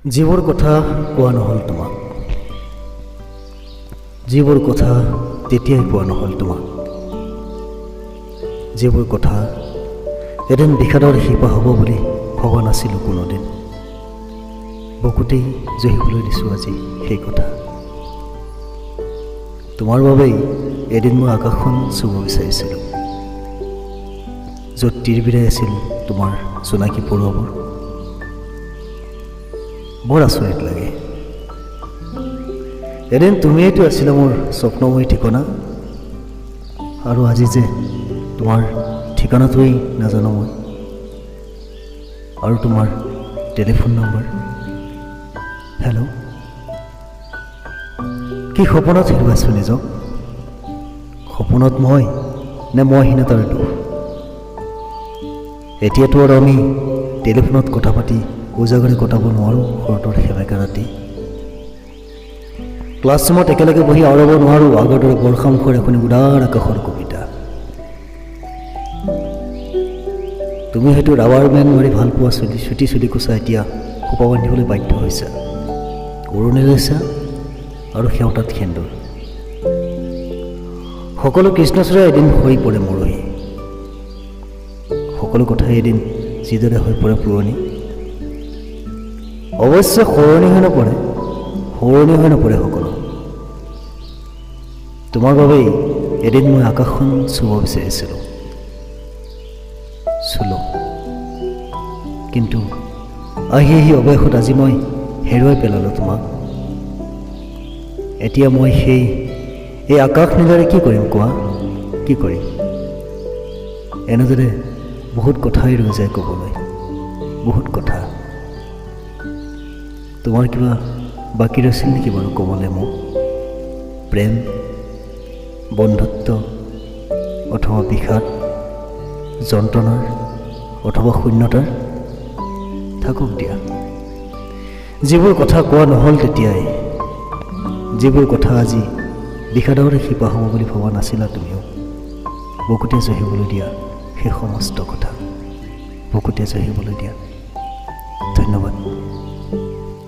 যিবোৰ কথা কোৱা নহ'ল তোমাক, যিবোৰ কথা তেতিয়াই কোৱা নহ'ল তোমাক, যিবোৰ কথা এদিন বিষাদৰ শিপা হ'ব বুলি ভবা নাছিলোঁ কোনোদিন, বুকুতেই জহিবলৈ দিছোঁ আজি সেই কথা। তোমাৰ বাবেই এদিন মই আকাশখন চুব বিচাৰিছিলোঁ, য'ত তিৰবিৰাই আছিল তোমাৰ জোনাকী পৰুৱাবোৰ। বৰ আচৰিত লাগে, এদিন তুমিয়েইতো আছিলা মোৰ স্বপ্নময়ী ঠিকনা, আৰু আজি যে তোমাৰ ঠিকনাটোৱেই নাজানো মই, আৰু তোমাৰ টেলিফোন নম্বৰ। হেল্ল', কি সপোনত হেৰুৱাইছোঁ নিজক? সপোনত মই নে মইহীনতাৰ দুখ? এতিয়াতো আৰু আমি টেলিফোনত কথা পাতি উজাগৰে কটাব নোৱাৰোঁ শৰতৰ সেমেকা ৰাতি। ক্লাছৰুমত একেলগে বহি আওৰাব নোৱাৰোঁ আগৰ দৰে বৰ্ষামুখৰ এখনি উদাৰ আকাশৰ কবিতা। তুমি হয়তো ৰাবাৰ বেণ্ড মাৰি ভাল পোৱা চুলি, চুটি চুলিকোচা এতিয়া খোপা বান্ধিবলৈ বাধ্য হৈছা, উৰণি লৈছা আৰু সেওঁতাত সেন্দুৰ। সকলো কৃষ্ণচূড়া এদিন সৰি পৰে মৰহি, সকলো কথাই এদিন যিদৰে হৈ পৰে পুৰণি। অৱশ্যে সলনি হৈ নপৰে, সলনি হৈ নপৰে সকলো। তোমাৰ বাবেই এদিন মই আকাশখন চুব বিচাৰিছিলোঁ, চুলোঁ, কিন্তু আহি আহি অৱশেষত আজি মই হেৰুৱাই পেলালোঁ তোমাক। এতিয়া মই এই আকাশ নীলাৰে কি কৰিম কোৱা, কি কৰিম? এনেদৰে বহুত কথাই ৰৈ যায় ক'বলৈ, বহুত কথা। তোমাৰ কিবা বাকী ৰৈছিল নেকি বাৰু ক'বলৈ মোক? প্ৰেম, বন্ধুত্ব অথবা বিষাদ, যন্ত্ৰণাৰ অথবা শূন্যতাৰ? থাকক দিয়া, যিবোৰ কথা কোৱা নহ'ল তেতিয়াই, যিবোৰ কথা আজি বিষাদৰ শিপা হ'ব বুলি ভবা নাছিলা তুমিও, বুকুতে জহিবলৈ দিয়া সেই সমস্ত কথা, বুকুতে জহিবলৈ দিয়া। ধন্যবাদ।